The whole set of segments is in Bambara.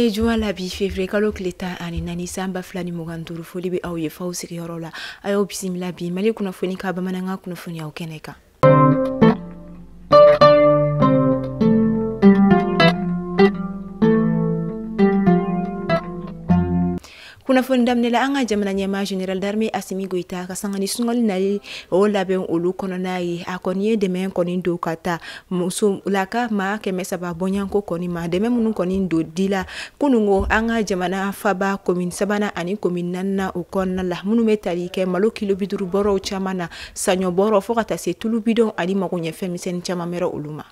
An bɛ juma la bi, février kalo tile 14 san 2025. Foli bɛ aw ye f'aw sigiyɔrɔ la. A y'aw bisimila bi Mali kunnafoni ka bamanankan kunnafoniyaw kɛnɛ kan. Kunnafoni daminɛ la, an ka jamana ɲɛmaa, général d'armée Assimi Goïta, ka sanga ni sunkalo nali o labɛn olu kɔnɔna ye, a kɔni ye dɛmɛ kɔni don ka taa musolaka maa 300 bɔɲanko kɔni ma. Dɛmɛ minnu kɔni don dila kununko an ka jamana faba commune sabanan ani commune naaninan o kɔnɔna la, minnu bɛ tali kɛ malo kilo 50 bɔrɔw caman na, saɲɔ bɔrɔ, fo ka taa se tulu bidɔn ani magoɲɛfɛn misɛnnin caman wɛrɛ olu ma.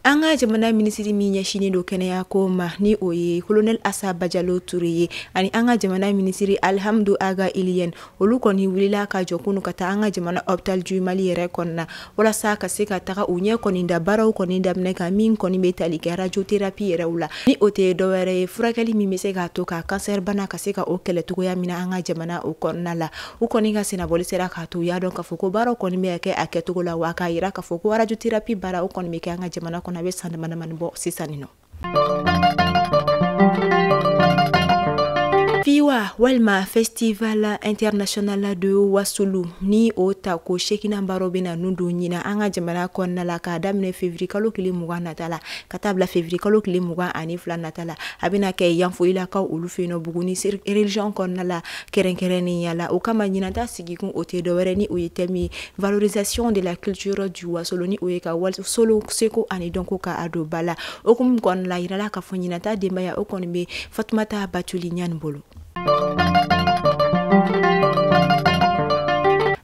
An ka jamana minisiri min ɲɛsinnen don kɛnɛya ko ma, ni o ye colonel Asa Bajalo Ture ye, ani an ka jamana minisiri Alihamdu Aga Iliyen, olu kɔni wulila ka jɔ kunu ka taa an ka jamana hôpital du Mali yɛrɛ kɔnɔna, walasa ka se ka taga u ɲɛ kɔni da baaraw kɔni daminɛ ka min kɔni bɛ tali kɛ radiothérapie yɛrɛw la, ni o tɛ dɔwɛrɛ ye furakɛli min bɛ se k'a to ka cancer bana ka se ka o kɛlɛ cogoya min na an ka jamana o kɔnɔna la. U kɔni ka senabɔli sera k'a to u y'a dɔn k'a fɔ ko baaraw kɔni bɛ kɛ a kɛcogo la, wa k'a yira k'a fɔ ko radiothérapie baara o kɔni bɛ kɛ an ka jamana kɔnɔ a bɛ san dama damani bɔ sisan nin nɔ. FIWA walima Festival International de Wassoulou, ni o ta ko sekinan baaraw bɛna nun don ɲina an ka jamana kɔnɔna la, k'a daminɛ février kalo tile 20 nata la ka taa bila février kalo tile 22 nata la. A bɛna kɛ Yanfoyilakaw olu fɛ yen nɔ, Buguni région kɔnɔna la kɛrɛnkɛrɛnnenya la. O kama ɲinan ta sigikun o tɛ dɔwɛrɛ ni o ye thème ye valorisation de la culture du Wasolo, ni o ye ka Wasolo seko ani dɔnko ka a don ba la. O hukumu kɔnɔna la, yirala k'a fɔ ɲinan ta denbaya o kɔni bɛ Fatumata Batuli Ɲani bolo.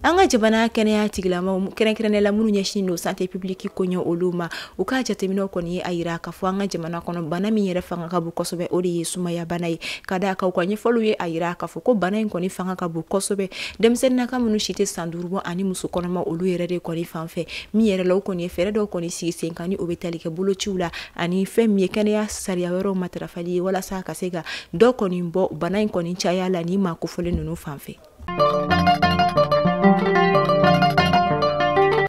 An ka jamana kɛnɛya tigilamaw, kɛrɛnkɛrɛnnenya la minnu ɲɛsinnen don santé publique koɲɛ olu ma, u ka jateminɛw kɔni ye a yira k'a fɔ an ka jamana kɔnɔ, bana min yɛrɛ fanga ka bon kosɛbɛ, o de ye sumaya bana ye. Ka d'a kan u ka ɲɛfɔliw ye a yira k'a fɔ ko bana in kɔni fanga ka bon kosɛbɛ denmisɛnninnaka minnu si tɛ san 5 bɔ ani muso kɔnɔma olu yɛrɛ de kɔni fan fɛ. Min yɛrɛ la, u kɔni ye fɛɛrɛ dɔw kɔni sigi sen kan, ni o bɛ tali kɛ bolociw la ani fɛn min ye kɛnɛya sariya wɛrɛw matarafali ye, walasa ka se ka dɔ kɔni bɔ bana in kɔni caya la ni maa kofɔlen ninnu fan fɛ.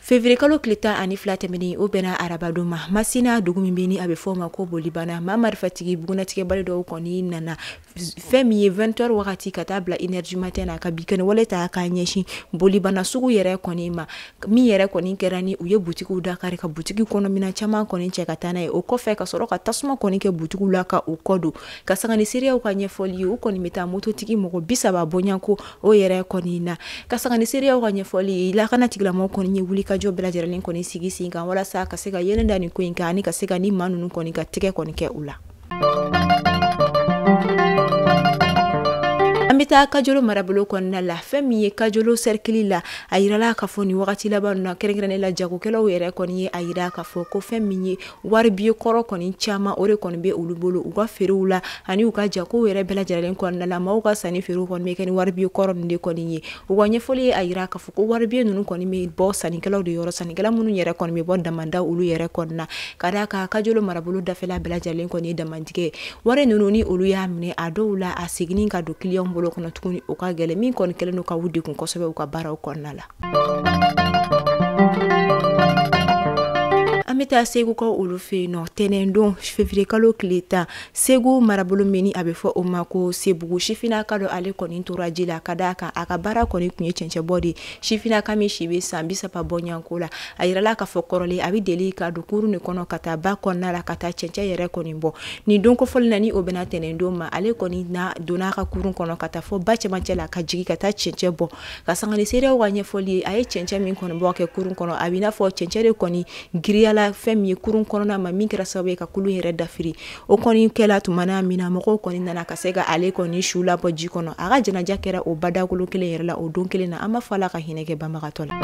Février kalo tile 12 tɛmɛnen, o bɛnna arabadon ma, Masina dugu min bɛ ni a bɛ fɔ o ma ko Bolibana, maa marifatigi bugunnatigɛbali dɔw kɔni nana fɛn min ye 20 heures wagati ka taa bila 1 heure du matin na, ka binkanni wale ta k'a ɲɛsin Bolibana sugu yɛrɛ kɔni ma. Min yɛrɛ kɔni kɛra ni u ye butigiw dakari, ka butigi kɔnɔ minɛn caman kɔni cɛ ka taa n'a ye. O kɔfɛ ka sɔrɔ ka tasuma kɔni kɛ butigiw la ka u kɔ don. Ka sanga ni seereyaw ka ɲɛfɔli ye, u kɔni bɛ taa mototigi mɔgɔ 30 bɔɲɔgɔnko o yɛrɛ kɔni na. Ka sanga ni seereyaw ka ɲɛfɔli ye, lakana tigilamɔgɔw kɔni ye wuli ka jɔ bɛɛ lajɛlen kɔni sigi sen kan, walasa ka se ka yelen da nin ko in kan ani ka se ka ni maa ninnu kɔni ka tɛgɛ kɔni kɛ u la. An bɛ taa Kajolo marabolo kɔnɔna la. Fɛn min ye Kajolo cercle la, a yirala k'a fɔ nin wagati laban na, kɛrɛnkɛrɛnnen la jagokɛlaw yɛrɛ kɔni ye a yira k'a fɔ ko fɛn min ye wari biye kɔrɔ kɔni caman, o de kɔni bɛ olu bolo u ka feerew la ani u ka jagow yɛrɛ bɛɛ lajɛlen kɔnɔna la. Maaw ka sanni feerew kɔni bɛ kɛ ni wari biye kɔrɔ ninnu de kɔni ye. U ka ɲɛfɔli ye a yira k'a fɔ ko wari biye ninnu kɔni bɛ bɔ sannikɛlaw de yɔrɔ, sannikɛla minnu yɛrɛ kɔni bɛ bɔ damanda olu yɛrɛ kɔni na. Ka d'a kan Kajolo marabolo dafɛla bɛɛ lajɛlen kɔni ye damantigɛ ye. Wari ninnu ni olu y'a minɛ, a dɔw la a seginni ka don client bolo kɔnɔ tuguni o ka gɛlɛn, min kɔni kɛlen don ka u degun kosɛbɛ u ka baaraw kɔnɔna la. An bɛ taa Segukaw olu fɛ yen nɔ tɛnɛndon février kalo tile 10, Segu marabolo min ni a bɛ fɔ o ma ko Sebugu, sifinnaka dɔ ale kɔni tora ji la, ka d'a kan a ka baara kɔni tun ye cɛncɛnbɔ de ye. Sifinnaka min si bɛ san 30 bɔɲɔgɔnko la, a yirala k'a fɔ kɔrɔlen a bɛ deli ka don kurun de kɔnɔ ka taa ba kɔnɔna la ka taa cɛncɛn yɛrɛ kɔni bɔ. Nin don kofɔlen na, ni o bɛnna tɛnɛndon ma, ale kɔni na donna a ka kurun kɔnɔ ka taa fɔ ba cɛmancɛ la ka jigin ka taa cɛncɛn bɔ. Ka sanga ni seereyaw ka ɲɛfɔli ye, a ye cɛncɛn min kɔni bɔ kɛ kurun kɔnɔ, a bɛ i n'a fɔ cɛncɛn de kɔni giriyala fɛn min ye kurun kɔnɔna ma, min kɛra sababu ye ka kulun yɛrɛ dafiri. O kɔni kɛla tuma min na, mɔgɔw kɔni nana ka se ka ale kɔni su labɔ ji kɔnɔ. A ka janaja kɛra o badakolo kelen yɛrɛ la o don kelen na. An b'a fɔ Ala ka hinɛ kɛ banbagatɔ la.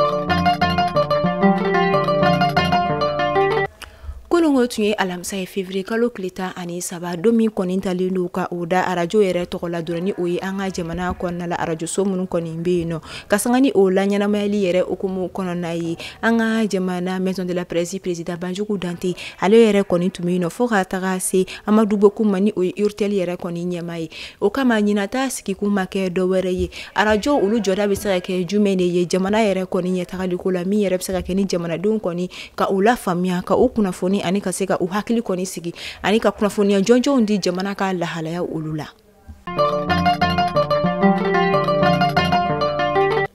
Kununko tun ye alamisa ye, février kalo tile 13, don min kɔni talen don ka o da arajo yɛrɛ tɔgɔ la dɔrɔn, ni o ye an ka jamana kɔnɔna la arajoso minnu kɔni bɛ yen nɔ. Ka sanga ni o la ɲɛnamayali yɛrɛ hukumu kɔnɔna ye, an ka jamana maison de la presse président Banjugu Dante, ale yɛrɛ kɔni tun bɛ yen nɔ, fo ka taga se Amadu Bokum ma, ni o ye URTEL yɛrɛ kɔni ɲɛmaa ye. O kama ɲinata sigikun ma kɛ dɔ wɛrɛ ye, arajo olu jɔda bɛ se ka kɛ jumɛn de ye jamana yɛrɛ kɔni ɲɛtagaliko la, min yɛrɛ bɛ se ka kɛ ni jamanadenw kɔni ka u lafaamuya, ka u kunnafoni ani ka se ka u hakili kɔni sigi ani ka kunnafoniya jɔnjɔnw di jamana ka lahalaya olu la.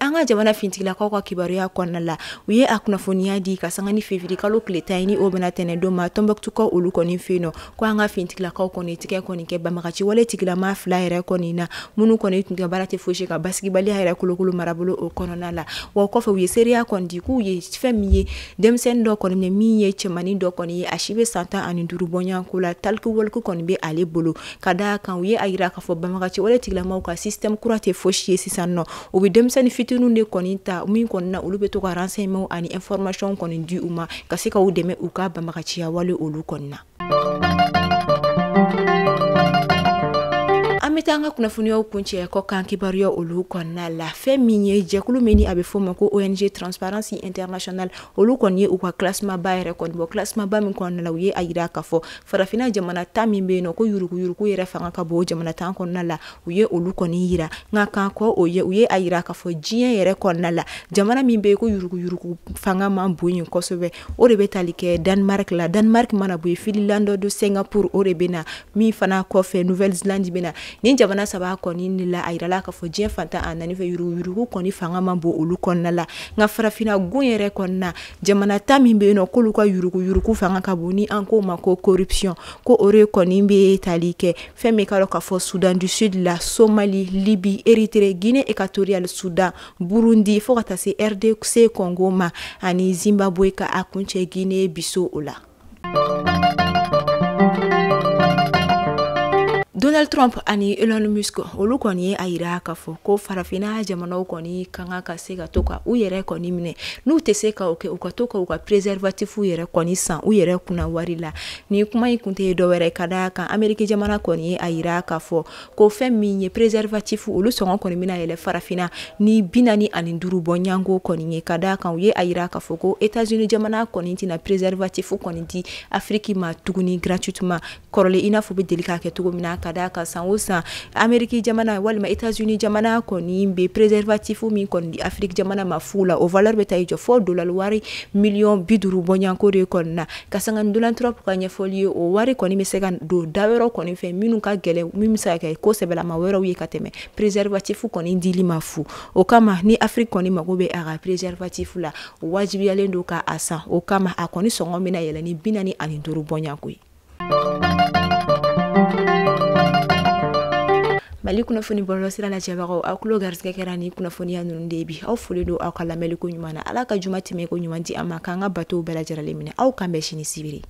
An ka jamana fintigilakaw ka kibaruya kɔnɔna la, u ye a kunnafoniya di ka sanga ni février kalo tile 10 ni o bɛna tɛnɛn ma Tɔnbɔkutukaw olu kɔni fɛ yen nɔ, ko an ka fintigilakaw kɔni tigɛ kɔni kɛ banbagaci wale tigilama 2 yɛrɛ kɔni na, minnu kɔni tun ka baara tɛ fosi ka basigibaliya yɛrɛ kolokolo marabolo o kɔnɔna la. Wa kɔfɛ u ye seereya kɔni di k'u ye fɛn min ye denmisɛnnin dɔ kɔni min ye cɛmannin dɔ kɔni ye, a si bɛ san 15 bɔɲɔgɔnko la, taliku waliku kɔni bɛ ale bolo. Ka d'a kan u ye a yira k'a fɔ banbagaci wale tigilamaw ka système kura tɛ fosi ye sisan nɔ, u bɛ denmisɛnnin fitininw de kɔni ta min kɔni na olu bɛ to ka renseignement ani information kɔni di u ma ka se ka u dɛmɛ u ka banbagaciya wale olu kɔni na. An bɛ taa an ka kunnafoniyaw kuncɛ kɔkan kibaruya olu kɔnɔna la. Fɛn min ye jɛkulu min ni a bɛ fɔ o ma ko ONG Transparency International, olu kɔni ye u ka classement ba yɛrɛ kɔni bɔ, classement ba min kɔnɔna la u ye a yira k'a fɔ farafinna jamana 10 min bɛ yen nɔ ko yuruguyurugu yɛrɛ fanga ka bon o jamana 10 kɔnɔna la, u ye olu kɔni yira. Nka kan kɔ o ye, u ye a yira k'a fɔ diɲɛ yɛrɛ kɔnɔna la jamana min bɛ yen ko yuruguyurugu fanga man bon yen kosɛbɛ, o de bɛ tali kɛ Danemark la. Danemark mana bɔ yen, Finlande do Singapour o de bɛ na, min fana kɔfɛ Nouvelle-Zélande bɛ na. Nin jamana 3 kɔni de la a yirala k'a fɔ diɲɛ fantan a naani fɛ yuruguyurugu kɔni fanga man bon olu kɔnɔna la. Nka farafinna gun yɛrɛ kɔnɔna jamana 10 min bɛ yen nɔ k'olu ka yuruguyurugu fanga ka bon ni an k'o ma ko corruption, ko o de kɔni bɛ tali kɛ fɛn min ka dɔn k'a fɔ Soudan du Sud la, Somalie, Libye, Érythrée, Guinée équatoriale, Soudan, Burundi fo ka taa se RDC Congo ma ani Zimbabwe ka a kuncɛ Guinée Bissau o la. Donald Trump ani Elon Musk olu kɔni ye a yira k'a fɔ ko farafinna jamanaw kɔni ka kan ka se ka to ka u yɛrɛ kɔni minɛ, n'u tɛ se ka o kɛ u ka to ka u ka préservatif yɛrɛ kɔni san u yɛrɛ kunna wari la. Ni kuma in kun tɛ dɔwɛrɛ ka d'a kan Amérique jamana kɔni ye a yira k'a fɔ ko fɛn min ye préservatif olu sɔngɔ kɔni bɛna yɛlɛ farafinna ni 45 bɔɲɔgɔnko kɔni ye. Ka d'a kan u ye a yira k'a fɔ ko États-Unis jamana kɔni tɛna préservatif kɔni di Afrique ma tuguni gratuitement kɔrɔlen i n'a fɔ u bɛ deli k'a kɛ cogo min na. Ka d'a kan san o san Amérique jamana walima États-Unis jamana kɔni bɛ préservatif min kɔni di Afrique jamana ma fu la, o valeur bɛ taa i jɔ fo dollar wari miliyɔn 50 bɔɲɔgɔnko de kɔni na. Ka sanga ni Donald Trump ka ɲɛfɔli ye, o wari kɔni bɛ se ka don da wɛrɛw kɔni fɛ minnu ka gɛlɛn, min bɛ se ka kɛ ko sɛbɛlama wɛrɛw ye ka tɛmɛ préservatif kɔni dili ma fu. O kama ni Afrique kɔni mago bɛ a ka préservatif la, o wajibiyalen don ka a san. O kama a kɔni sɔngɔ bɛna yɛlɛ ni 45 bɔɲɔgɔnko ye. Mali kunnafoni bɔlɔlɔsira lajɛbagaw, aw tulo garisɛgɛ kɛra ni kunnafoniya ninnu de ye bi. Aw foli don aw ka lamɛnliko ɲuman na. Ala ka juma tɛmɛ ko ɲuman di an ma, k'an ka batow bɛɛ lajɛlen minɛ. Aw kan bɛn sini sibiri.